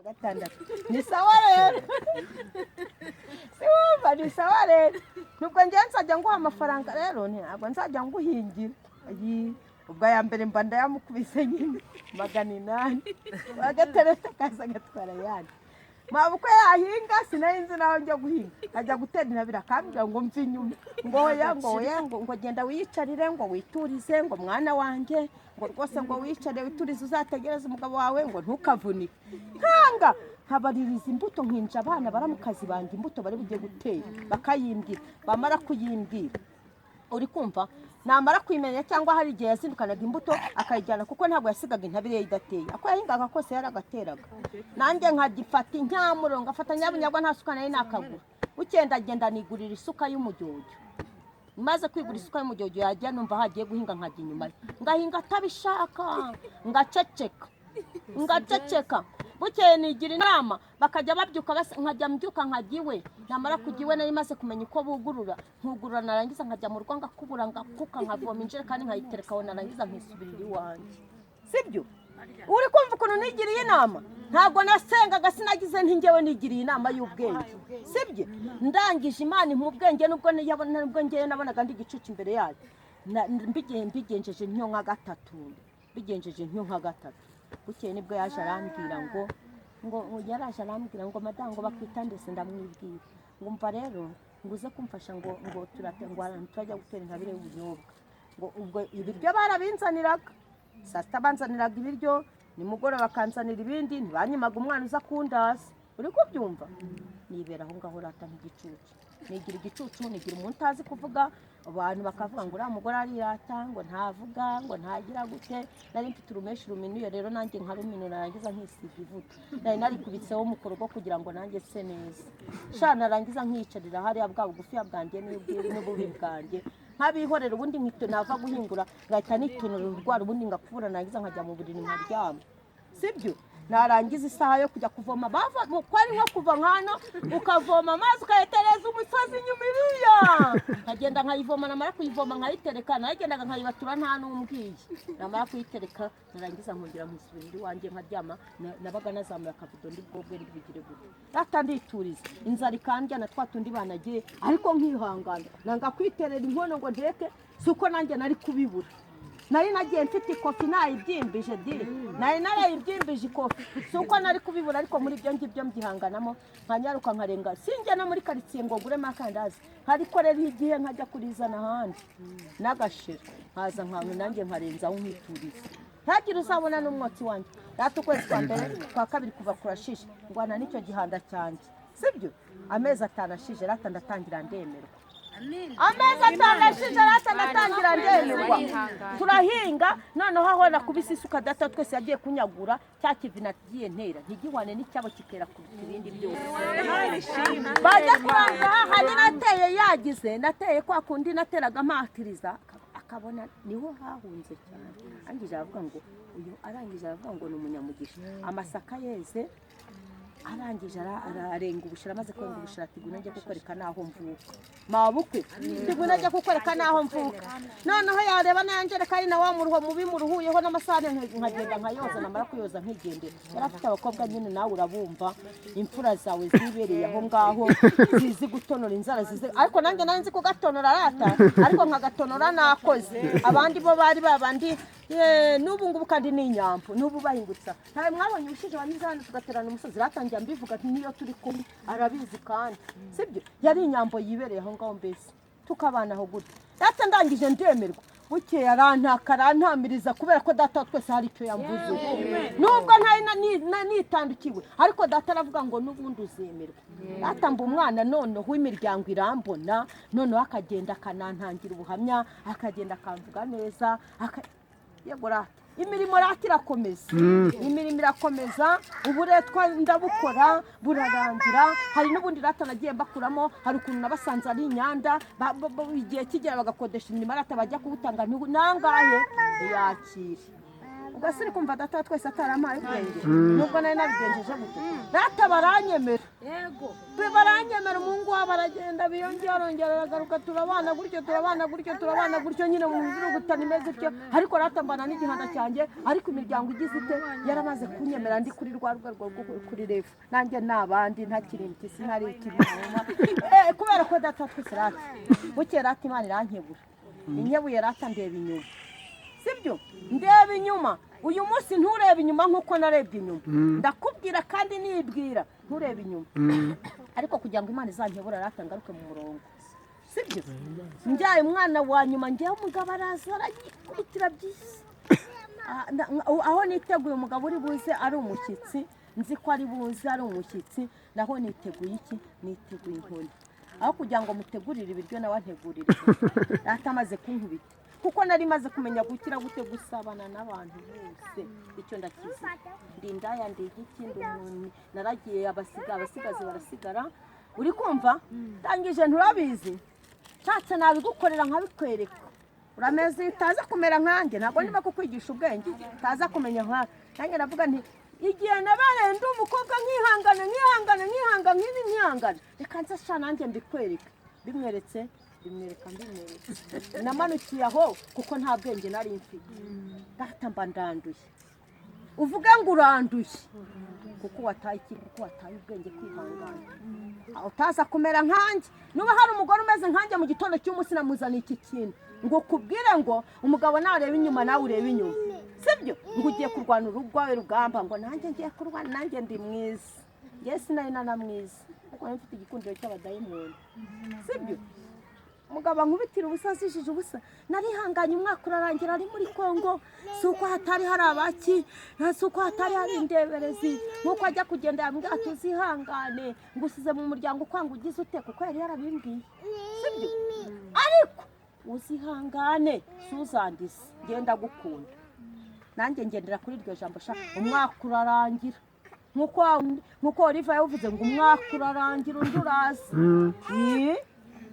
Gatandatu ni sawa rero, si wumva? Ni sawa rero. Nubwo njyewe nzajya nguha amafaranga rero, ntabwo nzajya nguhingira. Ayi, ubwo aya mbere mba ndayamukubise nyine 800, uwa gatandatu akaza agatwara ayandi. Mabukwe yahinga, sinari nzi naho njya guhinga, nkajya gutera intabire, akambwira ngo mve inyuma, ngo oya, ngo oya, ngo genda wiyicarire, ngo witurize, ngo mwana wanjye, ngo rwose ngo wicare witurize, uzategereze umugabo wawe, ngo ntukavunike. Nkanga nkabaririza imbuto, nkinja abana baramukazi banjye imbuto bari bujye gutera, bakayimbwira. Bamara kuyimbwira, uri kumva, namara kuyimenya, cyangwa hari igihe yazindukanaga imbuto akayijyana, kuko ntabwo yasigaga intabire ye idateye. Ako yahingaga kose yaragateraga. Nanjye nkagifata incyamuro, ngafata nyabunyagwa, nta suka nari nakagura. Bukeye ndagenda nigurira isuka y'umujyojyo. Maze kwigura isuka y'umujyojyo, yajya numva hagiye guhinga, nkajya inyuma ye ngahinga atabishaka, ngaceceka, ngaceceka. Bukeye nigira inama, bakajya babyuka nkajya mbyuka nkajya iwe. Namara kujya iwe, nari maze kumenya uko bugurura, nkugurura, narangiza nkajya mu rugo, ngakubura, ngakuka, nkavoma injerekani, nkayitereka aho, narangiza nkisubirira iwanjye. Sibyo? Uri kumva ukuntu nigiriye inama? Ntabwo nasengaga, sinagize nti njyewe nigiriye inama y'ubwenge, sibyo? Ndangije Imana impa ubwenge, nubwo ngewe nabonaga ndi igicucu imbere yayo. Mbigenjeje ntyo nka gatatu, mbigenjeje ntyo nka gatatu, bukeye nibwo yaje arambwira ngo yaraje arambwira ngo: "Madamu," ngo, "bakwita ndetse?" Ndamwibwira. Ngo: "Mva rero," ngo, "uze kumfasha," ngo turate, ngo ahantu turajya gutera intabire y'ubunyobwa. Ngo ubwo ibiryo barabinzaniraga, saa sita banzaniraga ibiryo, nimugoroba bakanzanira ibindi, ntibanyimaga umwana uza kundaza. Uri kubyumva? Nibera aho ngaho rata nk'igicucu, nigira igicucu, nigira umuntu utazi kuvuga. Abantu bakavuga ngo uriya mugore arirata, ngo ntavuga, ngo ntagira gute. Nari mfite urumeshi ruminuye rero, nanjye nkaruminura, narangiza nkisiga ivuta nari narikubitseho mukorogo kugira ngo nanjye nse neza sha. Narangiza nkiyicarira hariya, bwa bugufiya bwanjye n'ububi bwanjye, nkabihorera. Ubundi nkito nava guhingura, ngahita nitonora urwara, ubundi ngakubura, narangiza nkajya mu buriri nkaryama. Sibyo? Narangiza isaha yo kujya kuvoma, bava ko ari nko kuva nk'hano ukavoma amazi ukayetereza umusozi inyuma iriya, nkagenda nkayivoma. Namara kuyivoma nkayitereka, nagendaga nkayibatura nta n'umbwiye. Namara kuyitereka, narangiza nkongera nkisubirira iwanjye nkaryama. Nabaga nazamuye akavido, ndi bwobwe, ndi bugire gute rata, ndituriza. Inzara ikandya na twa tundi banagiye, ariko nkihangana, nanga kwiterera inkono ngo ndeke. Si uko nanjye nari kubibura, nari nagiye mfite ikofi nayibyimbije di, nari narayibyimbije ikofi. Si uko nari kubibura, ariko muri ibyo ngibyo mbyihanganamo, nkanyaruka nkarenga, sinjya no muri karitsiye ngo nguremo akandazi, nkarikorera igihe, nkajya kurizana ahandi n'agashira, nkaza nkawe nanjye nkarenzaho, nkituriza, ntagire uzabona n'umwotsi wanjye rata. Ukwezi kwa mbere, kwa kabiri kuva kurashishe, ngwana n'icyo gihanda cyanjye. Sibyo? Amezi 5 ashije rata, ndatangira ndemerwa. Amezi 5 ashize rata, ndatangira ndemerwa, turahinga. Noneho aho nakubise isuka, data twese yagiye kunyagura cya kivi nagiye ntera ntigihwane n'icyabo, kikera kuruta ibindi byose. Bajya kurangira hahandi nateye, yagize nateye kwa kundi nateraga mpatiriza, akabona niho hahunze cyane. Arangije aravuga ngo uyu, arangije aravuga ngo ni umunyamugisha. Amasaka yeze, arangije arenga ubushera. Amaze kwenga ubushera ati: "Ngwino njye kukwereka n'aho mvuka, mabukwe, ngwino njye kukwereka n'aho mvuka." Noneho yareba n'anjerekani na wa muruho mubi muruhuyeho n'amasahani, nkagenda nkayoza, namara kuyoza nkigendera. Yari afite abakobwa nyine, nawe urabumva, imfura zawe zibereye aho ngaho, zizi gutonora inzara, zizi. Ariko nanjye nari nzi kugatonora arata, ariko nkagatonora nakoze. Abandi bo bari babandi. N'ubu ngubu kandi ni inyambo, n'ubu bahingutsa. Ntawe mwabonye ubushize banyuze hano tugaterana umusozi? Ratangira mbivuga nti niyo turi kumwe arabizi kandi sibyo. Yari inyambo yibereye aho ngaho, mbese tukabana aho gutya data. Ndangije ndemerwa, bukeye arantaka, arantamiriza, kubera ko data wa twese hari icyo yamvuze, nubwo ntari nitandukiwe. Ariko data aravuga ngo n'ubundi uzemerwa. Data mba umwana noneho imiryango irambona, noneho akagenda akanantangira ubuhamya, akagenda akamvuga neza, yego rata, imirimo rata irakomeza, imirimo irakomeza. Uburetwa ndabukora burarangira. Hari n'ubundi rata nagiye mbakuramo, hari ukuntu nabasanze ari inyanda, igihe kigera bagakodesha imirimo rata, bajya kuwutanga nangahe yakire. Ubwo se uri kumva data wa twese atarampaye ubwenge, nubwo nari nabigenjeje gute? Data baranyemera. Yego. Baranyemera, umuhungu wabo aragenda biyongera, arongera aragaruka, turabana gutyo, turabana gutyo, turabana gutyo nyine mu mivurugutano imeze ityo. Ariko rata mbana n'igihanda cyanjye, ariko imiryango igize ite yaramaze kunyemera, ndi kuri rwa rwego rwo kuri refu, nanjye ni abandi, ntakiri impyisi, ntari ikibijuma. Kubera ko data twese rata bukeye rata Imana irankebura, inkebuye rata ndeba inyuma, sibyo? Ndeba inyuma uyu munsi, nturebe inyuma nk'uko narebye inyuma. Ndakubwira kandi nibwira, nturebe inyuma. Ariko kugira ngo Imana izankebura rata ngaruke mu murongo, sibyo? Njyaye umwana wa nyuma, njyewe umugabo araza aranyikubitira byiza. Aho niteguye umugabo uri buze ari umushyitsi, nzi ko ari buze ari umushyitsi, naho niteguye iki? Niteguye inkoni. Aho kugira ngo mutegurire ibiryo, nawe antegurire inkoni. Rata amaze kunkubita, kuko nari maze kumenya gukira gute, gusabana n'abantu bose, icyo ndakizi. Ndi indaya, ndi igiki, ndi umuntu naragiye, abasiga abasigazi barasigara. Uri kumva? Ndangije, nturabizi, nshatse nabigukorera nkabikwereka. Urameze utaza kumera nkanjye, ntabwo ndimo kukwigisha ubwenge utaza kumenya nka nanjye. Ndavuga nti igihe nabaye ndi umukobwa nkihangana, nkihangana, nkihangana, nk'ibi nkihangana, reka nze sha nanjye mbikwereke. Bimweretse, bimwereka, mbimweretse, namanukiye aho kuko nta bwenge nari mfite. Data mba ndanduye, uvuge ngo uranduye kuko wataye iki? Kuko wataye ubwenge, kwihangana. Aho utaza kumera nkanjye, nuba hari umugore umeze nkanjye mu gitondo cy'umunsi namuzaniye iki kintu ngo kubwire ngo umugabo nareba inyuma nawe urebe inyuma, sibyo? Ngo ugiye kurwana urugwawe rugamba, ngo nanjye ngiye kurwana, nanjye ndi mwiza. Njye sinari nana mwiza, ariko nari mfite igikundiro cy'abadayimoni, sibyo? Umugabo ankubitira ubusa, azijije ubusa. Narihanganye, umwaka urarangira ari muri Kongo. Si uko hatari hari abaki, si uko hatari hari indeberezi. Nk'uko ajya kugenda yambwira ati uzihangane, ngo usize mu muryango ukwanga ugize ute, kuko yari yarabimbwiye, sibyo? Ariko uzihangane, suzandize, ngenda gukunda. Nanjye ngendera kuri iryo jambo sha. Umwaka urarangira, nk'uko Oliva yavuze ngo umwaka urarangira undi uraza.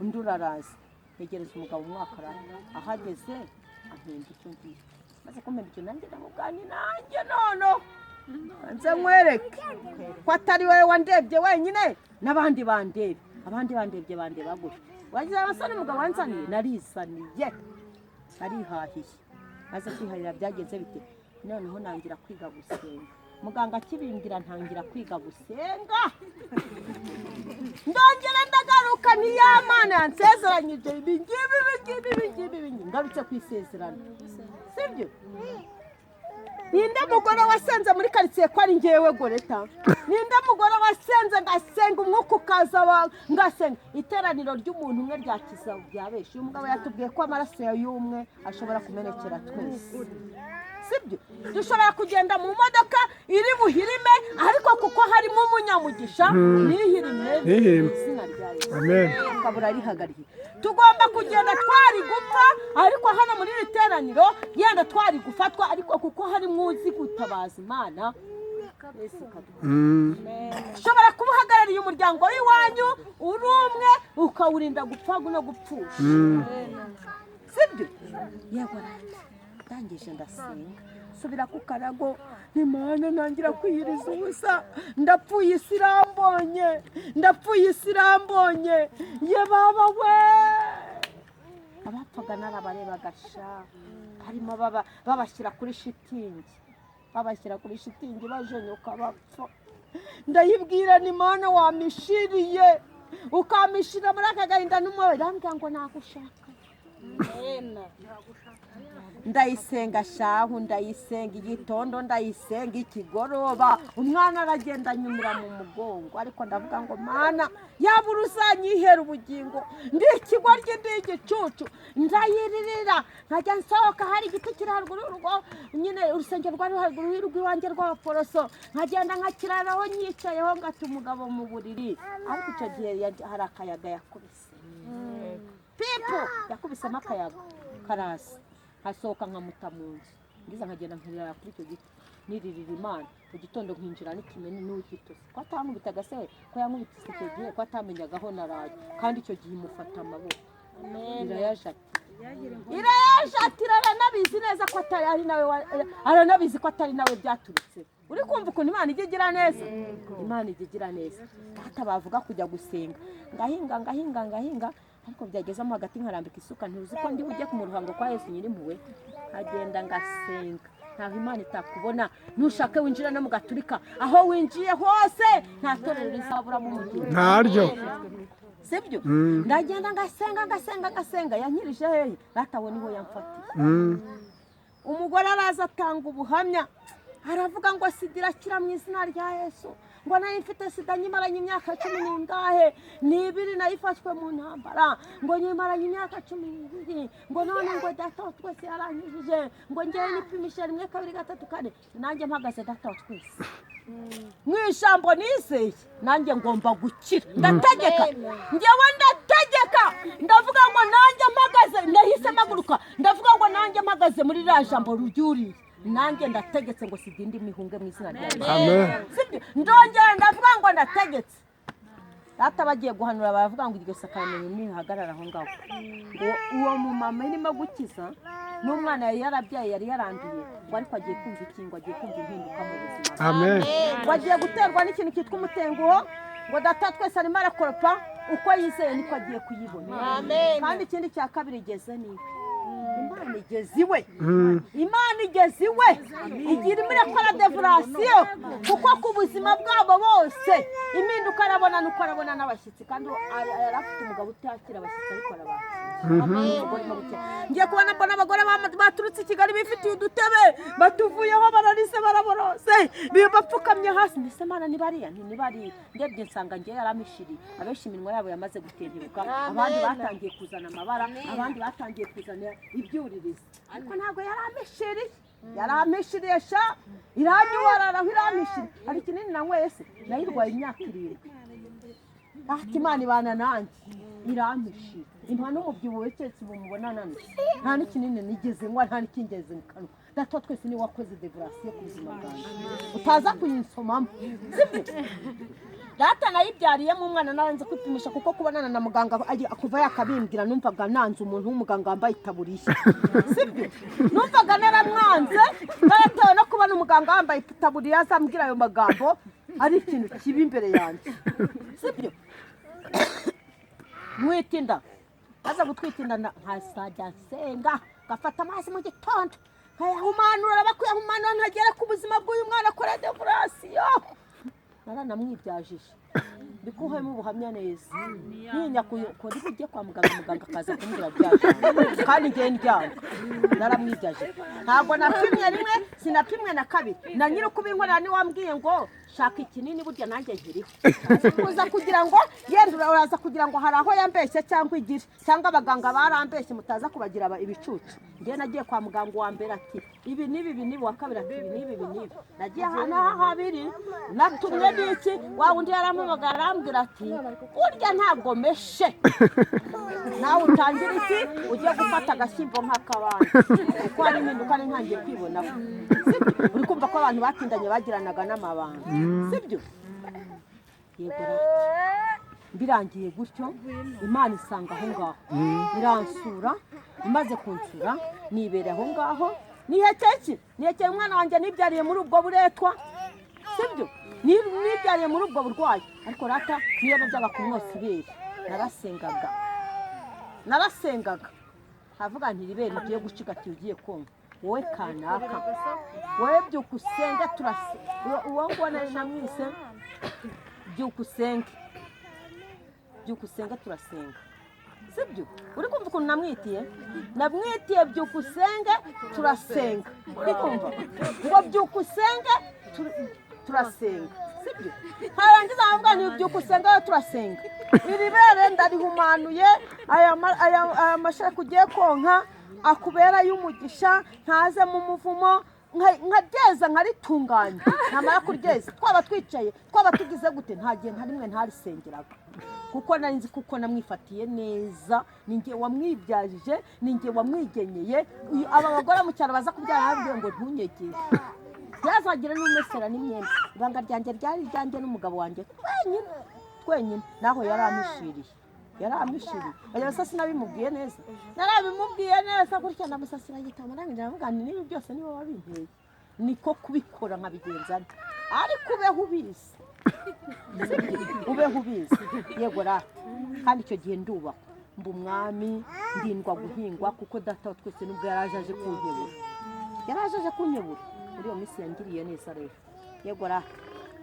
Undi uraraza. Ntegereza umugabo umwaka araza, ahageze ampemba icyo ngicyo. Maze kumpemba icyo, nanjye ndamubwanye, nanjye noneho nze nkwereke ko atari wowe wandebye wenyine, n'abandi bandebe. Abandi bandebye bandeba gutya, wagize abasore. Umugabo wanzaniye, narizaniye, narihahiye. Maze kwihahira byagenze bite? Noneho nangira kwiga gusenga. Muganga akibimbwira ntangira kwiga gusenga, ndongera ndagaruka. Ni ya Mana yansezeranyije ibi ngibi, ibi ngibi, ibi ngibi, ibi ngibi. Ngarutse ku isezerano, sibyo? Ninde mugore wasenze muri karitsiye ko ari ngewe Goreta? Ninde mugore wasenze ngasenga umwuka ukaza, ngasenga iteraniro ry'umuntu umwe ryakiza bya benshi? Uyu mugabo yatubwiye ko amaraso y'umwe ashobora kumenekera twese, sibyo? Dushobora kugenda mu modoka iri buhirime, ariko kuko harimo umunyamugisha ntihirime. Ntihirime. Mu izina rya Yesu. Amen. Ukabura rihagariye. Tugomba kugenda twari gupfa, ariko hano muri iri teraniro yenda twari gufatwa, ariko kuko harimo uzi gutabaza Imana, Yesu ikaduha. Ushobora kuba uhagarariye umuryango w'iwanyu uri umwe, ukawurinda gupfa no gupfusha, sibyo? Yego rata. Ndangije ndasenga, subira ku karago, Imana, ntangira kwiyiriza ubusa. Ndapfuye, isi irambonye, ndapfuye, isi irambonye, ye baba we! Abapfaga narabarebaga sha, harimo babashyira kuri shitingi, babashyira kuri shitingi bajonyoka bapfa. Ndayibwira ni Mana wamishiriye, ukamishira muri aka gahinda n'umubabaro. Irambwira ngo nagushaka. Ndayisenga shahu, ndayisenga igitondo, ndayisenga ikigoroba. Umwana aragenda anyumira mu mugongo, ariko ndavuga ngo Mana, yaba uruzanyihera ubugingo, ndi ikigoryi, ndi igicucu. Ndayiririra, nkajya nsohoka, hari igiti kiri haruguru y'urugo nyine, urusengero rwari haruguru y'urugo iwanjye rw'abaporoso, nkagenda nkakiraraho nyicayeho, ngata umugabo mu buriri. Ariko icyo gihe hari akayaga yakubise pipo, yakubisemo akayaga karaza, nkasohoka nkamuta mu nzu, ngiza nkagenda nkirara kuri icyo giti niririra Imana. Mu gitondo nkinjira n'ikimeni n'ugitose, ko atankubitaga se, ko yankubitse icyo gihe, ko atamenyaga aho naraye? Kandi icyo gihe imufata amaboko irayajata. Irayajatira, aranabizi neza ko atari ari nawe, aranabizi ko atari nawe byaturutse. Uri kumva ukuntu Imana ijya igira neza? Imana ijya igira neza. Data, bavuga kujya gusenga, ngahinga, ngahinga, ngahinga, ariko byagezemo hagati nkarambika isuka. Ntuzi ko ndi bujye mu ruhango kwa Yesu Nyirimpuhwe, nkagenda ngasenga. Ntaho Imana itakubona. Ntushake winjira no mu gaturika, aho winjiye hose nta torero rizaburamo umugeni. Ntaryo. Sibyo? Ndagenda ngasenga, ngasenga, ngasenga. Yankirije hehe? Ratawe niho yamfatiye. Umugore araza atanga ubuhamya, aravuga ngo sida irakira mu izina rya Yesu, ngo nari mfite sida nyimaranye imyaka cumi n'ingahe n'ibiri, nayifashwe mu ntambara, ngo nyimaranye imyaka 12, ngo none ngo Data wa twese yaranyujije, ngo ngewe nipimisha rimwe, kabiri, gatatu, kane, nanjye mpagaze Data wa twese mu ijambo nizeye, nanjye ngomba gukira. Ndategeka, ngewe ndategeka, ndavuga ngo nanjye mpagaze, ndahise mpaguruka, ndavuga ngo nanjye mpagaze muri ririya jambo ryuriye, nanjye ndategetse ngo sida indi mihunge mu izina rya Yesu. Amen. Sibyo? Ndongera ndavuga ngo ndategetse. Data, bagiye guhanura, baravuga ngo iryo sakaramentu ntihagarara aho ngaho, ngo uwo mumama irimo gukiza n'umwana yari yarabyaye yari yaranduye, ngo ariko agiye kumva iki? Ngo agiye kumva impinduka mu buzima bwe. Amen. Ngo agiye guterwa n'ikintu cyitwa umutenguho, ngo Data twese arimo arakoropa, uko yizeye niko agiye kuyibona. Kandi ikindi cya kabiri, igeze niwe, Imana igeze iwe. Imana igeze iwe, igira irimo irakora délivrance, kuko ku buzima bwabo bose impinduka arabona nuko arabona n'abashyitsi. Kandi yari afite umugabo utakira abashyitsi, ariko arabakira. Umugore urimo gukira. Ngiye kubona mbona abagore baturutse i Kigali bifitiye udutebe, batuvuyeho, bararize, baraborose, bapfukamye hasi. Mbese Mana, ni bariya? Ni bariya. Ndebye nsanga ngewe yaramishiriye. Abenshi iminwa yabo yamaze gutentebuka, abandi batangiye kuzana amabara, abandi batangiye kuzana ibyuririzi, ariko ntabwo yaramishiriye. Yaramishiriye sha, iranyubararaho, iramishiriye. Hari ikinini nanyweye se? Nayirwaye imyaka 7. Ati Imana ibana nanjye, irampishira, impa n'umubyibuho keretse ubu mubona nanutse. Nta n'ikinini nigeze nywa, nta n'ikingeze mu kanwa. Data wa twese niwe wakoze délivrance ku buzima bwanjye, utaza kuyinsomamo. Sibyo data? Nayibyariyemo umwana, naranze kwipimisha kuko kubonana na muganga kuva yakabimbwira, numvaga nanze umuntu w'umuganga wambaye itaburiya. Sibyo? Numvaga naramwanze, naratewe no kubona umuganga wambaye itaburiya azambwira ayo magambo, ari ikintu kibi imbere yanjye. Sibyo? Ntwite inda, maze gutwita inda nkazajya nsenga, ngafata amazi mu gitondo nkayahumanura, bakuyahumanura, ntagera ku buzima bw'uyu mwana, akora délivrance. Naranamwibyajije, mbikuhemo ubuhamya neza, ntinya kuri bujye kwa muganga, muganga akaza kumbwira byaje kandi ngiye ndyanga. Naramwibyaje, ntabwo napimye rimwe, sinapimwe na kabiri, na nyiri kubinkorera niwe wambwiye ngo shaka ikinini, burya nanjye nkiriho. Kuza kugira ngo yenda uraza kugira ngo hari aho yambeshye cyangwa igire cyangwa abaganga barambeshye, mutaza kubagira ibicucu. Njye nagiye kwa muganga, uwa mbere ati ibi n'ibi, ibi n'ibi, uwa kabiri ati ibi n'ibi, ibi n'ibi. Nagiye ahantu habiri natumwe n'iki, wa wundi yarampamagara, arambwira ati burya ntabwo meshe, nawe utangira iki, ujye gufata agashyimbo nk'akabandi, kuko hari impinduka nari ntangiye kwibonaho. Sibyo? Uri kumva ko abantu batindanye bagiranaga n'amabanga. Sibyo? Yego rata. Birangiye gutyo, Imana isanga aho ngaho, iransura. Imaze kunsura, nibera aho ngaho, nihekeye iki? Nihekeye umwana wanjye nibyariye muri ubwo buretwa. Sibyo? Nibyariye muri ubwo burwayi. Ariko rata, niyo najyaga kumwosa ibere, narasengaga, narasengaga, nkavuga nti iri bere ugiye gucigatiye, ugiye konka, wowe kanaka, wowe byuka usenge. Turase uwo nguwo nari namwise byuka usenge, byuka usenge, turasenga. Sibyo? Uri kumva ukuntu namwitiye? Namwitiye byuka usenge, turasenga. Uri kumva ngo byuka usenge, turasenga. Sibyo? Nkarangiza nkavuga nti byuka usenge, turasenga, iri bere ndarihumanuye, aya mashereka ugiye konka akubera y'umugisha, ntazemo umuvumo. Nkaryeza, nkaritunganya, namara kuryeza, twaba twicaye, twaba tugize gute, nta gihe nta rimwe ntarisengeraga, kuko nari nzi kuko namwifatiye neza, ni njye wamwibyajije, ni njye wamwigenyeye. Aba bagore mu cyaro baza kubyara, bababwiye ngo ntunyegere, ntihazagire n'umesera n'imyenda. Ibanga ryanjye ryari iryanjye n'umugabo wanjye twenyine, twenyine, naho yari amishiriye. Yaramishiriye. Oya, se sinabimubwiye neza? Narabimubwiye neza gutya, ndamusasira igitabo, ndangije ndavuga nti: "Niba byose niba wabinteye, niko kubikora nkabigenza nte." Ariko ubeho ubizi, sibyo? Ubeho ubizi. Yego rata. Kandi icyo gihe ndubahwa, mba umwami, ndindwa guhingwa, kuko data wa twese nubwo yaraje aje kunkebura, yaraje aje kunkebura muri iyo minsi yangiriye neza rero. Yego rata.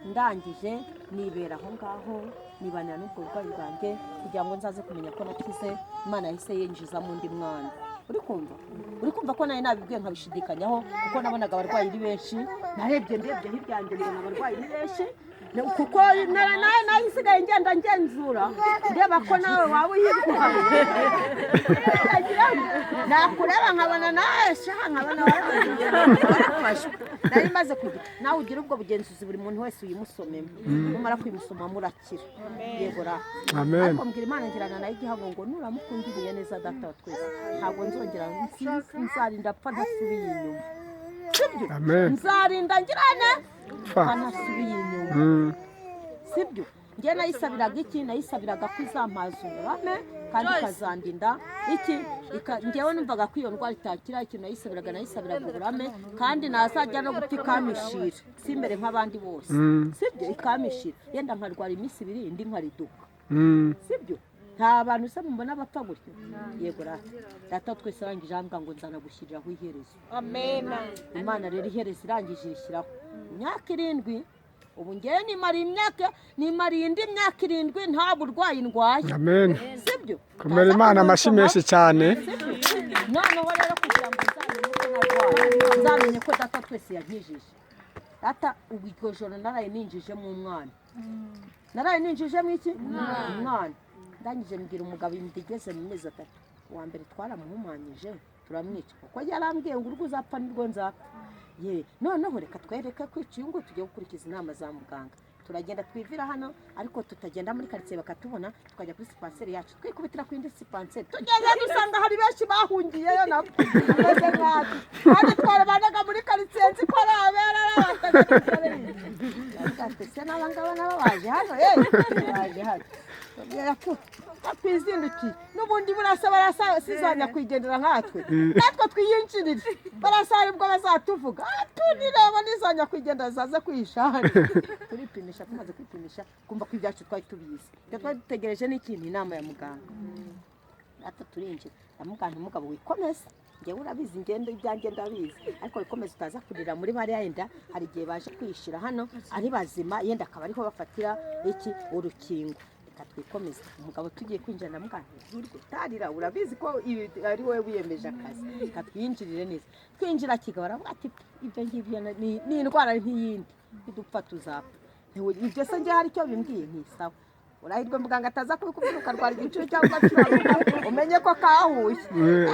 Ndangije nibera aho ngaho, nibanira n'ubwo burwayi bwanjye kugira ngo nzaze kumenya ko nakize. Imana yahise yinjizamo undi mwana. Uri kumva? Uri kumva ko nawe nabibwiye nkabishidikanyaho, kuko nabonaga abarwayi ari benshi. Narebye, ndebye hirya yanjye, mbona abarwayi ni benshi, kuko nawe isigaye ngenda ngenzura ndeba ko nawe waba uyirwaye. Nakureba nkabona nawe sha, nkabona warafashwe. Nari maze kugira nawe ugira ubwo bugenzuzi, buri muntu wese uyimusomemo, numara kuyimusoma murakira. Yego ra. Amen. Ariko mbwira Imana, ngirana nayo igihango ngo nuramuka ungiriye neza, data wa twese, ntabwo nzongera, nzarinda apfa ntasubiye inyuma, sibyo? Amen. Nzarinda ngirane Pfa. pfa ntasubiye inyuma. Sibyo? Njye nayisabiraga iki? Nayisabiraga ko izampaza uburame kandi ikazandinda iki. Njyewe numvaga ko iyo ndwara itakira. Ikintu nayisabiraga, nayisabiraga uburame, kandi nazajya no gupfa ikamishira, simbere nk'abandi bose. Sibyo? Ikamishira, yenda nkarwara iminsi 2, indi nkariduka. Sibyo? Nta bantu se mubona bapfa gutyo? Yego rata. Data twese arangije arambwira ngo nzana gushyiriraho iherezo. Amen. Imana rero iherezo irangije irishyiraho imyaka 7. Ubu ngewe nimariye imyaka, nimariye indi myaka 7 nta burwayi ndwaye. Amen. Sibyo? Komera Imana amashyi menshi cyane. Noneho rero kugira ngo nzamenye ko narwaye, nzamenye ko data twese yankijije, data ubu iryo joro naraye ninjijemo umwana. Naraye ninjijemo iki? Umwana. Ndangije mbwira umugabo, inda igeze mu mezi 3. Uwa mbere twaramuhumanyije turamwica, kuko yarambwiye ngo urwo uzapfa nirwo nzapfa. Ye, noneho reka twereke kwica uyu nguyu, tujye gukurikiza inama za muganga. Turagenda twivira hano, ariko tutagenda muri karitsiye bakatubona, tukajya kuri sipanseri yacu, twikubitira ku yindi sipanseri. Tugeze dusanga hari benshi bahungiyeyo nabo bameze nkatwe, kandi twarabanaga muri karitsiye, nzi ko ari abera, ari abatagatifu. Se n'aba ngaba nabo baje hano? Baje hano tubwira ko twizindukiye n'ubundi burasa barasa sizanya kwigendera nkatwe, natwe twiyinjirire barasa, aribwo bazatuvuga. Tunireba nizanya kwigendera zaze kwihisha hano. Turipimisha, tumaze kwipimisha kumva ko ibyacu twari tubizi. Icyo twari dutegereje ni ikintu, inama ya muganga. Natwe turinjira, ndamubwira nti: "Mugabo, wikomeze, njyewe urabizi ingendo ibyanjye ndabizi, ariko wikomeze utaza kurira muri bariya, yenda hari igihe baje kwiyishyira hano ari bazima, yenda akaba ariho bafatira iki, urukingo. Reka twikomeze." Umugabo tugiye kwinjira, ndamubwira nti: "Nturwe utarira, urabizi ko ibi ari wowe wiyemeje akazi, reka twinjirire neza." Twinjira kigabo aravuga ati: "Ibyo ngibyo ni indwara nk'iyindi, nidupfa tuzapfa." Ibyo se njye hari icyo bimbwiye? Ntisawa, urahirwe muganga ataza kubikubwira ukarwara igicuri cyangwa ugacuranga, umenye ko kahuye.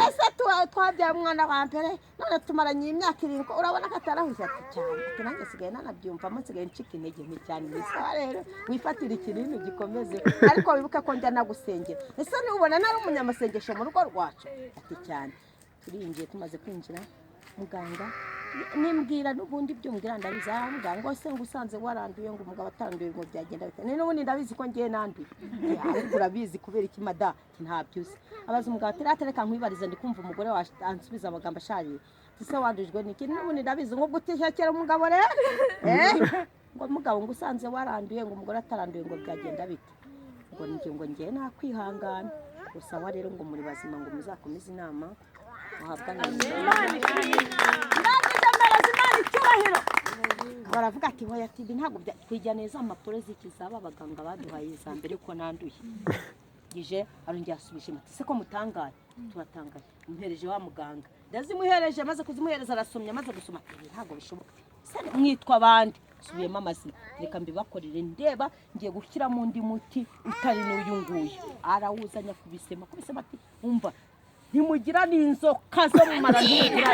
Ese twabyaye umwana wa mbere, none tumaranye imyaka 7, urabona ko atarahuye? Ati: "Cyane." Ati: "Nanjye nsigaye nanabyumvamo, nsigaye ncika intege nke cyane." Ni sawa rero, wifatire ikinini gikomeze, ariko wibuke ko njya nagusengera. Ese ntubona nari umunyamasengesho mu rugo rwacu? Ati: "Cyane." Turinjiye, tumaze kwinjira, muganga nimbwira n'ubundi ibyo mbwira ndabizi. Arambwira ngo: "Se ngo usanze waranduye, ngo umugabo ataranduye, ngo byagenda bite?" Ni n'ubundi ndabizi ko ngiye nanduye. "Ariko urabizi kubera iki mada?" Ati: "Ntabyo uzi." Abaza umugabo ati: "Rata, reka nkwibarize, ndi kumva umugore wawe ansubiza amagambo asharira. Ati: 'Se wandujwe n'iki?' N'ubundi ndabizi." Ngo gutishyakira umugabo rero, ngo: "Mugabo, ngo usanze waranduye, ngo umugore ataranduye, ngo byagenda bite?" Ngo njye, ngo ngiye nakwihangana gusa. Wa rero ngo muri bazima, ngo muzakomeze inama muhabwa na ndangije mpereza Imana icyubahiro. Baravuga ati: "Hoya," ati: "Ibi ntabwo twijya neza impapuro z'iki zaba abaganga baduhaye iza mbere ko nanduye." Gije arongera asubije ati: "Se ko mutangaye?" Turatangaye. Muhereje wa muganga, ndazimuhereje. Amaze kuzimuhereza arasomye, amaze gusoma ati: "Ibi ntabwo bishoboka. Se mwitwa abandi?" Subiyemo amazina. "Reka mbibakorere ndeba, ngiye gushyiramo undi muti utari n'uyu nguyu." Arawuzanya, kubisema kubisema, ati: "Umva, ntimugira n'inzoka zo mu mara, ntimugira."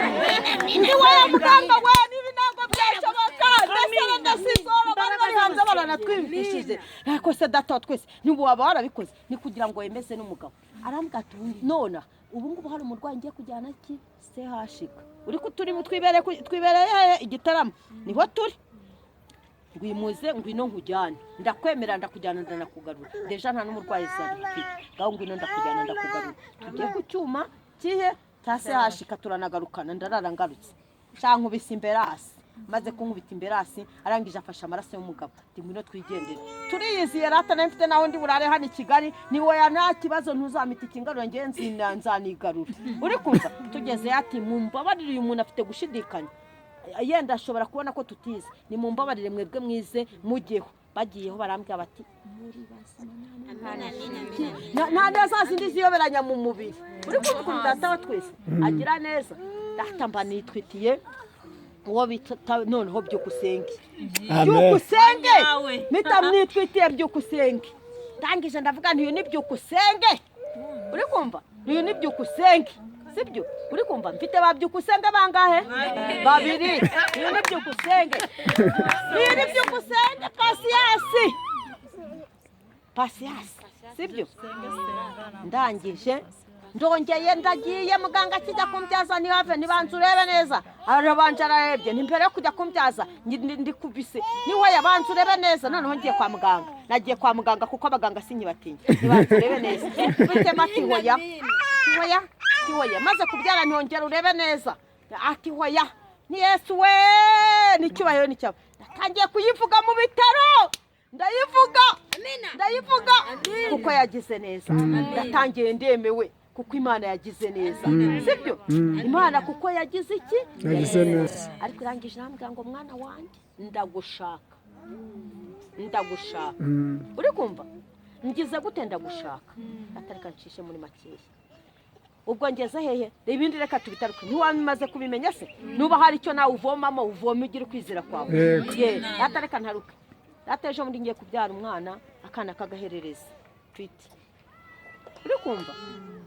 Ni wowe muganga we, nibi ntabwo byashoboka. Ndetse ndasizora bari bari hanze baranatwiyumvishije. Ariko se data wa twese ntibu waba warabikoze ni kugira ngo wemeze n'umugabo? Arambwira ati: "Nona ubu ngubu hari umurwayi ngiye kujyana ki sehashika uri kuturi twibereye, twibereye hehe? Igitaramo niho turi." Ngwimuze, ngwino nkujyane, ndakwemera, ndakujyana, ndanakugarura. Déjà nta n'umurwayi zari mfite. Ngaho ngwino, ndakujyana, ndakugarura, tujye ku cyuma kihe cya sehashika, turanagarukana. Ndarara ngarutse, nkubise imberasi. Maze kunkubita imberasi, arangije afashe amaraso y'umugabo, ati: "Ngwino twigendere." Turiyiziye rata, nawe mfite naho ndi burare hano i Kigali. Ni woya, nta kibazo, ntuzamita ikingarura, ngewe nzanigarura. Uri kumva? Tugeze, ati: "Mumbabarire, uyu muntu afite gushidikanya, yenda ashobora kubona ko tutize, ni mumbabarire, mwebwe mwize mujyeho." Bagiyeho barambwira bati: "Muri bazima, nta neza zindi ziyoberanya mu mubiri." Uri kumva ukuntu Data wa twese agira neza? Data, mba nitwitiye uwo bita noneho Byukusenge. Amen. Byukusenge, mpita mwitwitiye Byukusenge. Ndangije ndavuga nti: "Uyu ni Byukusenge." Uri kumva? Uyu ni Byukusenge, sibyo? Uri kumva? Mfite ba Byukusenge bangahe? Babiri. Uyu ni Byukusenge, uyu ni Byukusenge Pasiyasi, Pasiyasi, sibyo? Ndangije ndongeye ndagiye, muganga akijya kumbyaza, ntihave, ntibanze urebe neza. Arabanje ararebye, ni mbere yo kujya kumbyaza ndikubise niwe yabanza urebe neza. Noneho ngiye kwa muganga, nagiye kwa muganga kuko abaganga sinkibatinya. Ntibanze urebe neza, mfitemo, ati: "Hoya, hoya, hoya." Maze kubyara, ntongera urebe neza, ati: "Hoya." Ni Yesu we, n'icyubahiro ni cyawe. Natangiye kuyivuga mu bitaro, ndayivuga, ndayivuga kuko yagize neza. Ndatangiye ndemewe kuko Imana yagize neza, sibyo? Imana kuko yagize iki? Yagize neza. Ariko irangije irambwira ngo: "Mwana wanjye, ndagushaka, ndagushaka." Uri kumva? Ngize gute? Ndagushaka. Atareka ncishe muri makeya. Ubwo ngeze hehe? Ibindi reka tubitaruke. Ntiwamaze kubimenya se? Nuba hari icyo nawe uvomamo, uvome, ugire ukwizera kwawe. Yego. Ye data, reka ntaruke. Data, ejo bundi ngiye kubyara umwana, akana kagaherereza twite. Uri kumva?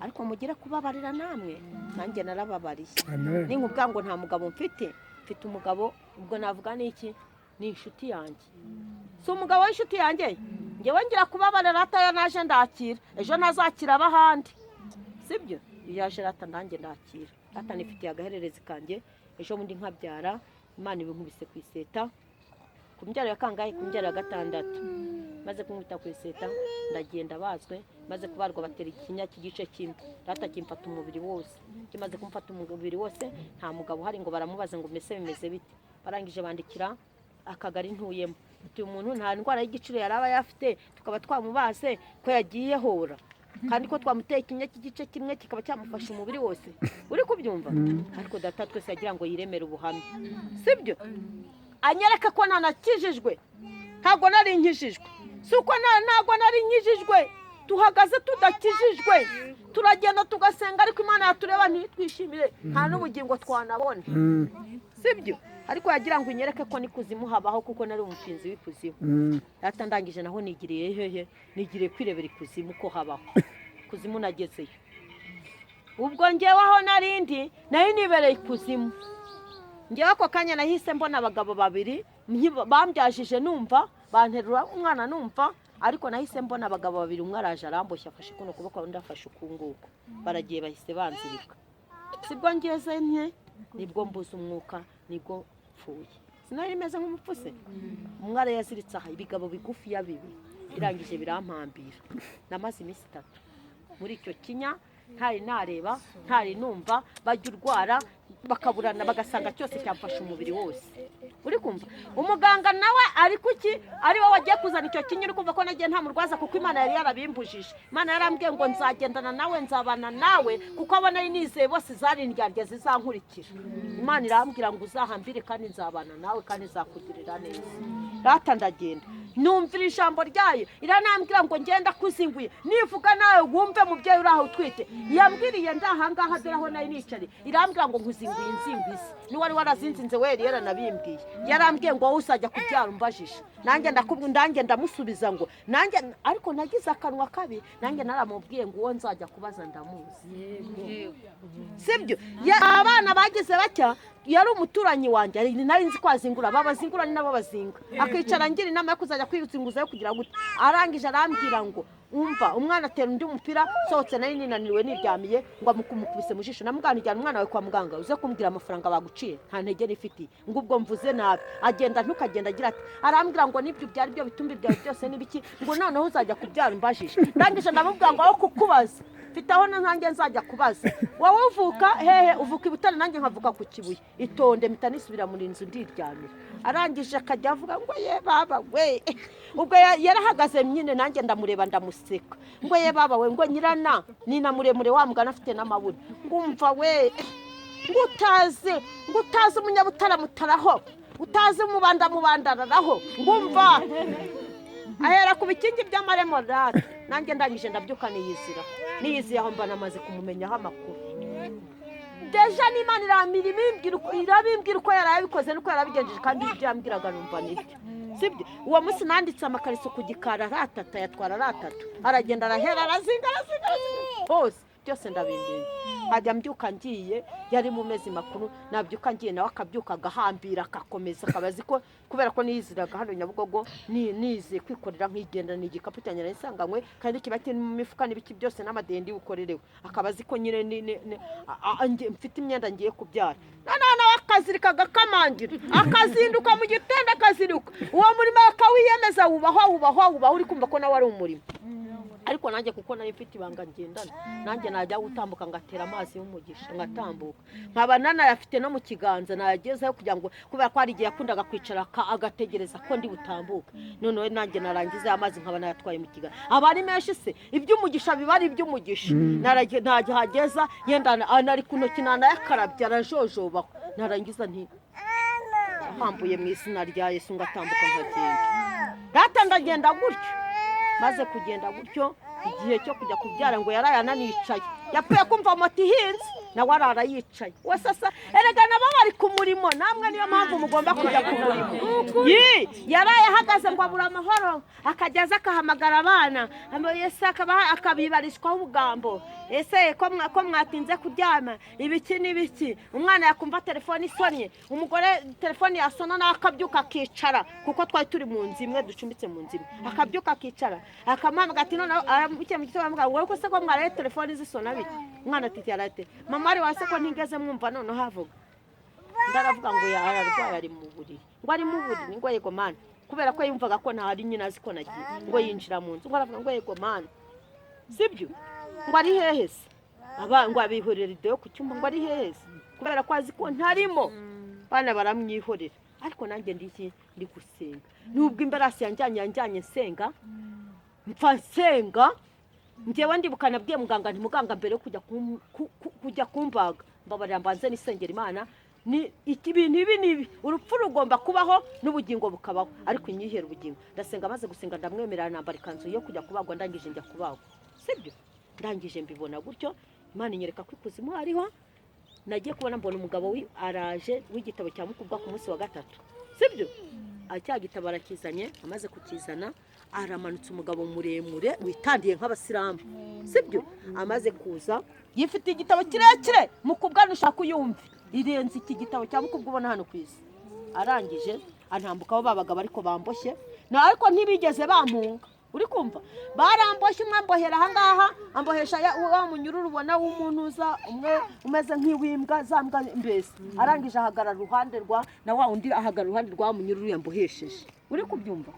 Ariko mugire kubabarira namwe, nanjye narababariye. Amen. Ninkubwira ngo nta mugabo mfite, mfite umugabo. Ubwo navuga ni iki? Ni inshuti yanjye, si umugabo w'inshuti yanjye. Ngewe ngira kubabarira rata, yo naje ndakira, ejo ntazakira abahandi, sibyo? Iyo yaje rata, nanjye ndakira. Rata, nifitiye agahererezi kanjye. Ejo bundi nkabyara, Imana ibinkubise ku iseta ku mbyaro ya kangahe? Ku mbyaro ya gatandatu. Maze kunkubita ku iseta, ndagenda bazwe. Maze kubarwa, batera ikinya cy'igice kimwe rata, kimfata umubiri wose. Kimaze kumfata umubiri wose, nta mugabo uhari ngo baramubaze ngo: "Mbese bimeze bite?" Barangije bandikira akagari ntuyemo, ati: "Uyu muntu nta ndwara y'igiciro yari aba yafite, tukaba twamubaze ko yagiye hora, kandi ko twamuteye ikinya cy'igice kimwe kikaba cyamufasha umubiri wose." Uri kubyumva? Ariko Data twese yagira ngo yiremere ubuhamya, sibyo? Anyereke ko ntanakijijwe. Ntabwo nari nkijijwe, si uko ntabwo nari nkijijwe. Tuhagaze tudakijijwe, turagenda tugasenga, ariko Imana yatureba ntitwishimire, nta n'ubugingo twanabona, sibyo? Ariko yagira ngo inyereke ko n'ikuzimu habaho, kuko nari umufinzi w'ikuzimu. Data, ndangije naho nigiriye hehe? Nigiriye kwirebera ikuzimu ko habaho. Ikuzimu nagezeyo. Ubwo ngewe aho narindi, nari nibereye ikuzimu. Ngewe ako kanya nahise mbona abagabo babiri bambyajije, numva banterura umwana, numva ariko nahise mbona abagabo babiri. Umwe araje aramboshye, afashe kuno kuboko, undi afashe ukunguku, baragiye, bahise banzirika. Sibwo ngeze nke, nibwo mbuze umwuka, nibwo mpfuye. Sinari meze nk'umupfu se? Umwe arayaziritse aha, ibigabo bigufiya bibiri, birangije birampambira. Namaze iminsi 3 muri icyo kinya, ntari nareba, ntari numva. Bajya urwara bakaburana, bagasanga cyose cyamfashe umubiri wose. Uri kumva? Umuganga nawe ari kuki ari wowe wagiye kuzana icyo kinya? Uri kumva ko nagiye nta murwaza, kuko Imana yari yarabimbujije. Imana yarambwiye ngo nzagendana nawe, nzabana nawe, kuko abo nari nizeye bose zari indyarya zizankurikira. Imana irambwira ngo: "Uzahambire, kandi nzabana nawe, kandi nzakugirira neza." Rata, ndagenda numvira ijambo ryayo, iranambwira ngo: "Ngenda kuzinguye, nivuga nawe wumve." Mubyeyi uri aho utwite, yambwiriye ndahangaha, dore aho nari nicariye, irambwira ngo: "Nkuzinguye inzingo isi niwari warazinzinze." We yari yaranabimbwiye, yarambwiye ngo: "Wowe uzajya kubyara umbajije." Nanjye ndakubwira, nanjye ndamusubiza ngo nanjye, ariko nagize akanwa kabi, nanjye naramubwiye ngo: "Uwo nzajya kubaza ndamuzi," sibyo? Abana bagize batya, yari umuturanyi wanjye, nari nzi ko azingura, babazingura ni nabo bazinga, akicara ngira inama yo kuzajya kwizinguza yo kugira gute. Arangije arambwira ngo Umva, umwana atera undi mupira sohotse, nari ninaniriwe niryamiye, ngo amukumukubise mu jisho. Namugana, ijyana umwana wawe kwa muganga, uze kumbwira amafaranga baguciye, nta ntege nifitiye. Ngo ubwo mvuze nabi, agenda ntukagenda agira ati, arambwira ngo nibyo byari byo bitumbi byawe byose n'ibiki, ngo noneho uzajya kubyara umbajije. Ndangije ndamubwira ngo aho kukubaza mfite aho nanjye nzajya kubaza. Wowe uvuka hehe? Uvuka i Butare, nanjye nkavuka ku Kibuye. Itonde. Mpita nisubira muri nzu ndiryamira. Arangije akajya avuga ngo ye baba we. Ubwo yarahagaze nyine, nanjye ndamureba ndamuseka, ngo ye baba we, ngo nyirana ni na muremure wa mugana, afite n'amabura, ngo umva we, ngo utazi umunyabutara mutaraho, utazi umubanda mubandararaho, ngo umva ahera ku bikingi by'amaremorate. Nanjye ndangije ndabyuka niyizira, niyiziye aho mba namaze kumumenyaho amakuru déjà. N'Imana irabimbwira uko yarabikoze n'uko yarabigenjeje, kandi ibyo yambwiraga numva nibyo, sibyo? Uwo munsi nanditse amakariso ku gikari aratata, yatwara aratatu, aragenda arahera, arazinga, arazinga, arazinga hose, byose ndabimenya. Nkajya mbyuka ngiye, yari mu mezi makuru, nabyuka ngiye nawe akabyuka agahambira akakomeza, akaba azi ko kubera ko niyiziraga hano Nyabugogo, nize kwikorera nkigenda, ni igikapu cyanjye nari nsanganywe kandi kiba kirimo imifuka n'ibiki byose n'amadeni bukorerewe, akaba azi ko nyine mfite imyenda ngiye kubyara. Noneho nawe akazirika agakamangira, akazinduka mu gitondo, akazirika uwo murimo akawiyemeza, wubahwa wubahwa wubahwa. Uri kumva ko nawe ari umurimo, ariko nanjye kuko nari mfite ibanga ngendana, nanjye najya gutambuka ngatera amazi y'umugisha, ngatambuka nkaba nanayafite no mu kiganza, nayagezeho kugira ngo, kubera ko hari igihe yakundaga kwicara agategereza ko ndi butambuke, noneho nanjye narangiza ya mazi nkaba nayatwaye mu kiganza, aba ari menshi se. Iby'umugisha biba ari iby'umugisha. Nahageza yenda nari ku ntoki nanayakarabye arajojobaho, narangiza nti hambuye mu izina rya Yesu, ngatambuka nkagenda. Data ndagenda gutyo, maze kugenda gutyo, igihe cyo kujya kubyara, ngo yaraye ananicaye, yapfuye kumva moto ihinze, nawe arara yicaye. We sasa erega nabo bari ku murimo, namwe niyo mpamvu mugomba kujya ku murimo. Yi yaraye ahagaze ngo abura amahoro, akajya aza akahamagara abana, Yesu akabibarishwaho ubugambo: ese ko mwatinze kuryama, ibiki n'ibiki? Umwana yakumva telefone isonnye, umugore telefone yasona, nawe akabyuka akicara, kuko twari turi mu nzu imwe, ducumbitse mu nzu imwe, akabyuka akicara akamuhamagara ati noneho aramukiye mu gitondo, aramubwira ngo wowe se ko mwaraye telefone zisona biki? Umwana ati yarate mama ari wase ko ntigeze mwumva. Noneho avuga, ndaravuga ngo ararwaye, ari mu buriri, ngo ari mu buriri, ngo yego mana, kubera ko yumvaga ko ntahari nyine, azi ko nagiye. Ngo yinjira mu nzu, ngo aravuga ngo yego mana, sibyo? Ngo ari hehe se? Aba ngo abihorera rido yo ku cyumba, ngo ari hehe se? Kubera ko azi ko ntarimo, bana baramwihorera. Ariko nanjye ndi iki? Ndi gusenga. Nubwo imbarasi yanjyanye nsenga, mpfa nsenga. Njyewe ndibuka nabwiye muganga nti muganga, mbere yo kujya kumbaga, mbabarira mbanze nisengera Imana, ni iki bintu ibi n'ibi, urupfu rugomba kubaho n'ubugingo bukabaho, ariko inyihera ubugingo. Ndasenga, maze gusenga ndamwemerera, nambara ikanzu yo kujya kubagwa, ndangije njya kubagwa, sibyo? Ndangije mbibona gutyo, Imana inyereka ko ikuzimu hariho. Nagiye kubona mbona umugabo araje w'igitabo cya mukubwa ku munsi wa gatatu, sibyo? Cya gitabo arakizanye, amaze kukizana aramanutse, umugabo muremure witandiye nk'abasilamu, sibyo? Amaze kuza yifitiye igitabo kirekire, mukubwa nushaka uyumve, irenze iki gitabo cya mukubwa ubona hano ku isi. Arangije antambukaho babaga ariko bamboshye na, ariko ntibigeze bampunga. Uri kumva, baramboshye, umwe ambohera ahangaha, ambohesha wa munyururu ubona w'umuntu uza umwe umeze nk'iw'imbwa, za mbwa mbese. Arangije ahagarara uruhande rwa na wa wundi, ahagarara uruhande rwa wa munyururu yambohesheje. Uri kubyumva?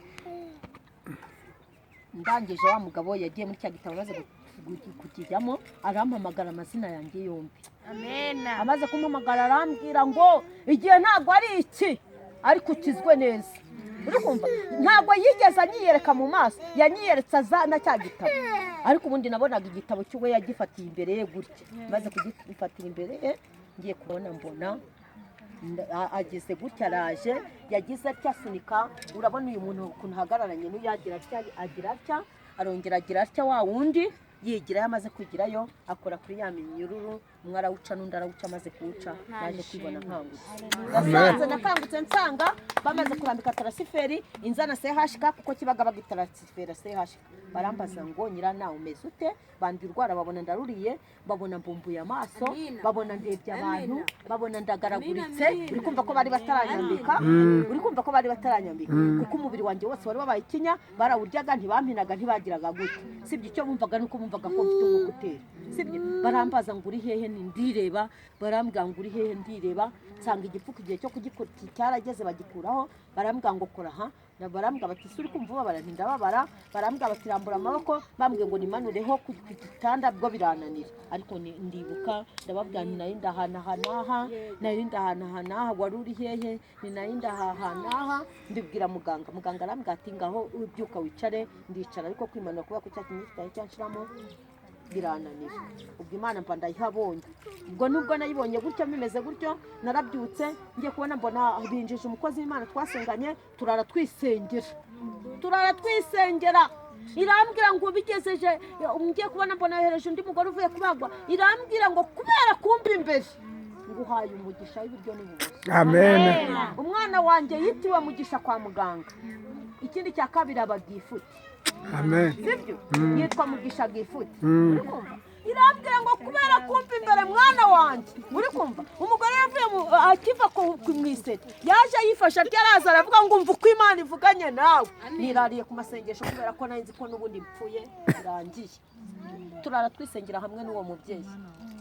Ndangije wa mugabo yagiye muri cya gitabo, amaze kukijyamo arampamagara amazina yanjye yombi. Amena. Amaze kumpamagara arambwira ngo igihe ntabwo ari iki, ariko ukizwe neza. Uri kumva, ntabwo yigeze anyiyereka mu maso, yanyiyeretse aza na cya gitabo, ariko ubundi nabonaga igitabo cy'uwe yagifatiye imbere ye gutya. Maze kugifatira imbere ye, ngiye kubona mbona ageze gutya, araje, yagize atya asunika. Urabona uyu muntu ukuntu ahagararanye n'uyagira atya, agira atya, arongera agira atya, wa wundi Yigirayo, amaze kwigirayo akora kuri ya minyururu, umwe arawuca n'undi arawuca. Amaze kuwuca, naje kwibona nkangutse. Nasanze nakangutse nsanga bamaze kurambika transfert inzana CHK, kuko Kibagabaga itransfera CHK. Barambaza ngo: "Nyirana, umeze ute?" Bandi urwara babona ndaruriye, babona mbumbuye amaso, babona ndebye abantu, babona ndagaraguritse. Uri kumva ko bari bataranyambika, uri kumva ko bari bataranyambika, kuko umubiri wanjye wose wari wabaye ikinya. Barawuryaga, ntibampinaga, ntibagiraga gute, sibyo? Icyo bumvaga nuko bumvaga ko mfite umwuka utera, sibyo? Barambaza ngo: "Uri hehe?" Ni ndireba. Barambwira ngo: "Uri hehe?" Ndireba, nsanga igipfuko igihe cyo kugikora cyarageze, bagikuraho. Barambwira ngo: "Kora aha." Barambwira bati: "Ese uri kumva ubabara?" Nti: "Ndababara." Barambwira bati: "Rambura amaboko." Bambwiye ngo nimanureho ku gitanda, bwo birananira. Ariko ndibuka, ndababwira nti: "Nari ndahana aha n'aha, nari ndahana aha n'aha." "Wari uri hehe?" Ni: "Nari ndahaha n'aha." Ndibwira muganga. Muganga arambwira ati: "Ngaho ubyuka wicare." Ndicara, ariko kwimanura, kubera ko cya kintu kitari cyanshiramo, birananira. Ubwo Imana mba ndayihabonye. Ubwo nubwo nayibonye gutyo, bimeze gutyo, narabyutse, ngiye kubona mbona binjije umukozi w'Imana twasenganye, turara twisengera, turara twisengera. Irambwira ngo bigezeje, ngiye kubona mbona yohereje undi mugore uvuye kubagwa. Irambwira ngo: "Kubera kumva imbere, nguhaye umugisha w'ibiryo n'ibumoso." Amen. Umwana wanjye yitiwe Mugisha kwa muganga. Ikindi cya kabiri, aba Gift. Amen. Sibyo? Yitwa Mugisha Gift. Uri kumva? Irambwira ngo: "Kubera kumva imbere, mwana wanjye." Uri kumva? Umugore yavuye akiva mu iseta, yaje yifashe atya, araza aravuga ngo: "Umva uko Imana ivuganye nawe." Nirariye ku masengesho, kubera ko nari nzi ko n'ubundi mpfuye birangiye. Turara twisengera hamwe n'uwo mubyeyi,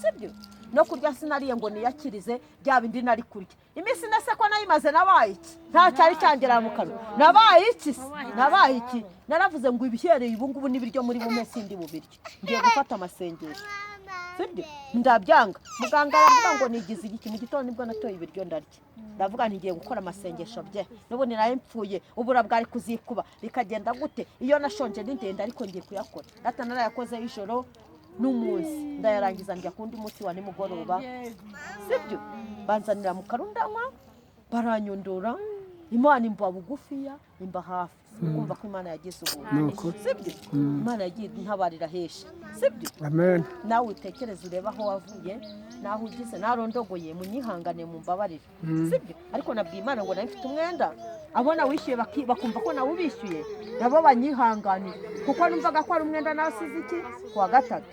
sibyo? No kurya sinariye ngo niyakirize bya bindi nari kurya. Iminsi nase ko nayimaze, nabaye iki? Nta cyari cyangera mu kanwa. Nabaye iki se? Nabaye iki? Naravuze ngo ibihereye ubu ngubu n'ibiryo muri bume sindi bubirye, ngiye gufata amasengesho, sibyo? Ndabyanga. Muganga aravuga ngo nigize igiki. Mu gitondo nibwo natoye ibiryo ndarya. Ndavuga nti ngiye gukora amasengesho bye, n'ubundi nawe mpfuye, ubura bwari kuzikuba bikagenda gute iyo nashonje ni ndende, ariko ngiye kuyakora. Data, narayakoze ijoro n'umunsi, ndayarangiza, njya ku wundi munsi wa nimugoroba, sibyo? Banzanira mu karundanywa, baranyundura. Imana imba bugufiya, imba hafi. Kumva ko Imana yagize ubuntu. Ni ukuri. Sibyo? Imana yagiye intabarira henshi, sibyo? Amen. Nawe utekereze, urebe aho wavuye n'aho ugize. Narondogoye, munyihangane, mumbabarire, sibyo? Ariko nabwiye Imana ngo nawe mfite umwenda, abo nawishyuye bakumva ko nawe ubishyuye, nabo banyihanganire, kuko numvaga ko ari umwenda nasize iki ku wa gatatu,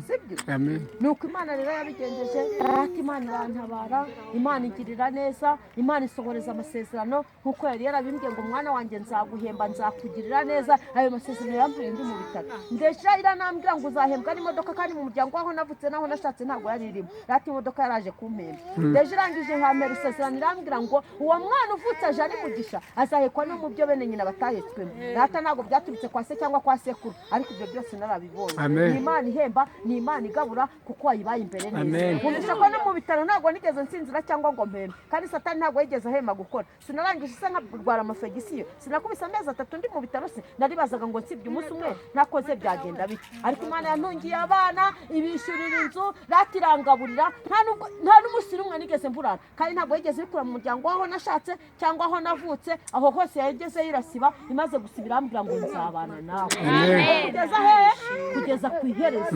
sibyo? Amen. Ni uko Imana rero yabigenjeje. Ati Imana irantabara, Imana igirira neza, Imana isohoreza amasezerano nk'uko yari yarabimbwiye ngo: "Mwana wanjye, nzaguhemba, nzakugirira neza." Ayo masezerano yamvuye ndi mu bitaro. Ndetse iranambwira ngo: "Uzahembwa n'imodoka." Kandi mu muryango waho navutse naho nashatse ntabwo yari irimo. Rati imodoka yaraje kumpemba. Ndetse irangije nkampera isezerano, irambwira ngo: "Uwo mwana uvutse aje ari Mugisha, azahekwa no mu byo bene nyina batahetswemo." Rata ntabwo byaturutse kwa se cyangwa kwa sekuru, ariko ibyo byose narabibonye. Amen. Ni Imana ihemba, ni Imana igabura, kuko wayibaye imbere neza. Amen. Wumvisha ko no mu bitaro ntabwo nigeze nsinzira cyangwa ngo mpembe, kandi Satani ntabwo yigeze ahema gukora. Sinarangije se nkarwara amafegisiyo? Sinakubise amezi 3 ndi mu bitaro se? Naribazaga ngo nsibye umunsi umwe nakoze byagenda bite? Ariko Imana yantungiye abana, ibishyurira inzu, rata irangaburira. Nta n'umunsi n'umwe nigeze mburara, kandi ntabwo yigeze ibikura mu muryango w'aho nashatse cyangwa aho navutse. Aho hose yageze yirasiba. Imaze gusiba, irambwira ngo: "Nzabana nawe." Amen. Kugeza hehe? Kugeza ku iherezo,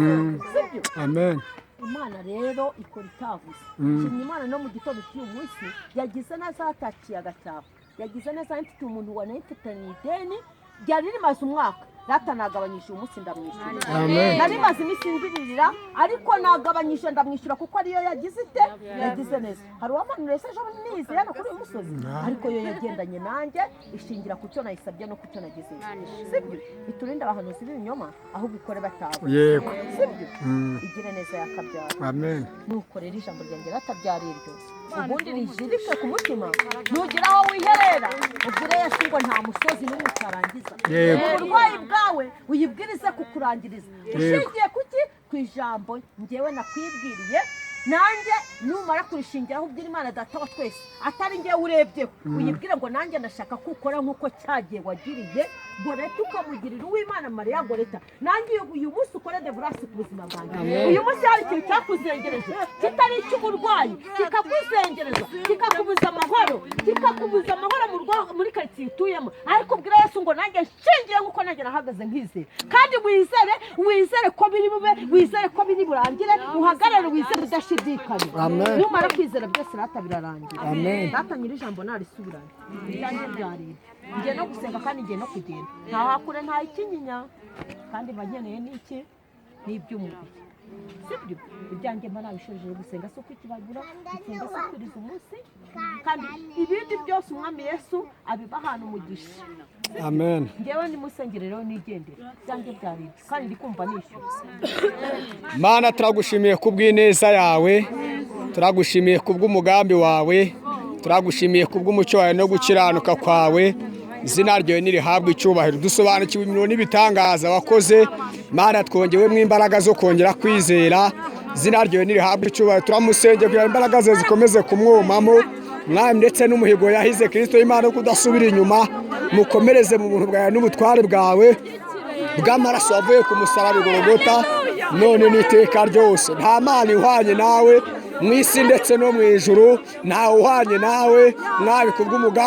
sibyo? Amen. Imana rero ikora itavuze. Shimye Imana no mu gitondo cy'uyu munsi yagize neza, hataciye agacyapa, yagize neza. Mfite umuntu wanayifitaniye ideni ryari rimaze umwaka. Rata nagabanyije, uyu munsi ndamwishyura. Amen. Nari maze iminsi nziririra, ariko nagabanyije, ndamwishyura, kuko ariyo yagize ite? Yagize neza. Hari uwamanuriye se ejo nize hano kuri uyu musozi? Ariko yo yagendanye nanjye, ishingira ku cyo nayisabye no ku cyo nagize, sibyo? Iturinde abahanuzi b'ibinyoma, ahubwo ikore bataba. Yego. Sibyo? Igire neza yakabyara. Amen. Nuko rero ijambo ryanjye ratabyara iryo, ubundi rijirike ku mutima. Nugira aho wiherera, ubwire Yesu ngo nta musozi n'umwe utarangiza. Yego. Uburwayi bwawe uyibwirize kukurangiriza. Ushingiye kuki? Ku ijambo ngewe nakwibwiriye. Nanjye numara kurishingiraho, ubwira Imana Data wa twese, atari ngewe urebyeho, uyibwire ngo: "Nanjye ndashaka ko ukora nk'uko cyagiye wagiriye Goreta, ukamugirira Uwimana Mariya Goreta, nanjye uyu munsi ukore deliverance ku buzima bwanjye. Uyu munsi hari ikintu cyakuzengereje kitari icy'uburwayi, kikakuzengereza, kikakubuza amahoro, kikakubuza amahoro mu rugo, muri karitsiye utuyemo, ariko ubwira Yesu ngo nanjye nshingiye nk'uko nanjye nahagaze nkizera. Kandi wizere, wizere ko biri bube, wizere ko biri burangire, uhagarare wizere udashidikanya. Amen. Numara kwizera, byose rata birarangira. Amen. Data nyiri ijambo narisubiranye, ibyanjye byaribye. Ngiye no gusenga kandi ngiye no kugenda, nta hakure, nta ikinyinya, kandi mba nkeneye n'iki n'iby'umubiri, sibyo? Ibyanjye mba nabishoje. Gusenga si uko ikibagura, gusenga si ukwiriza umunsi, kandi ibindi byose Umwami Yesu abibahana umugisha. Amen. Ngewe ni musengere rero, nigendere, ibyanjye byaribye kandi ndi kumva nishyuye. Mana, turagushimiye kubw'ineza yawe, turagushimiye kubw'umugambi wawe, turagushimiye kubw'umucyo wawe no gukiranuka kwawe. Izina ryawe nirihabwe icyubahiro. Dusobanukiwe imirimo n'ibitangaza wakoze. Mana, twongewemo imbaraga zo kongera kwizera. Izina ryawe nirihabwe icyubahiro. Turamusengera kugira ngo imbaraga ze zikomeze kumwumamo, Mwami, ndetse n'umuhigo yahize, Kirisito y'Imana, wo kudasubira inyuma. Mukomereze mu buntu bwawe n'ubutware bwawe bw'amaraso wavuye ku musaraba i Gologota, none n'iteka ryose. Nta Mana ihwanye nawe mu isi ndetse no mu ijuru, ntawe uhwanye nawe, Mwami, kubw'umugambi.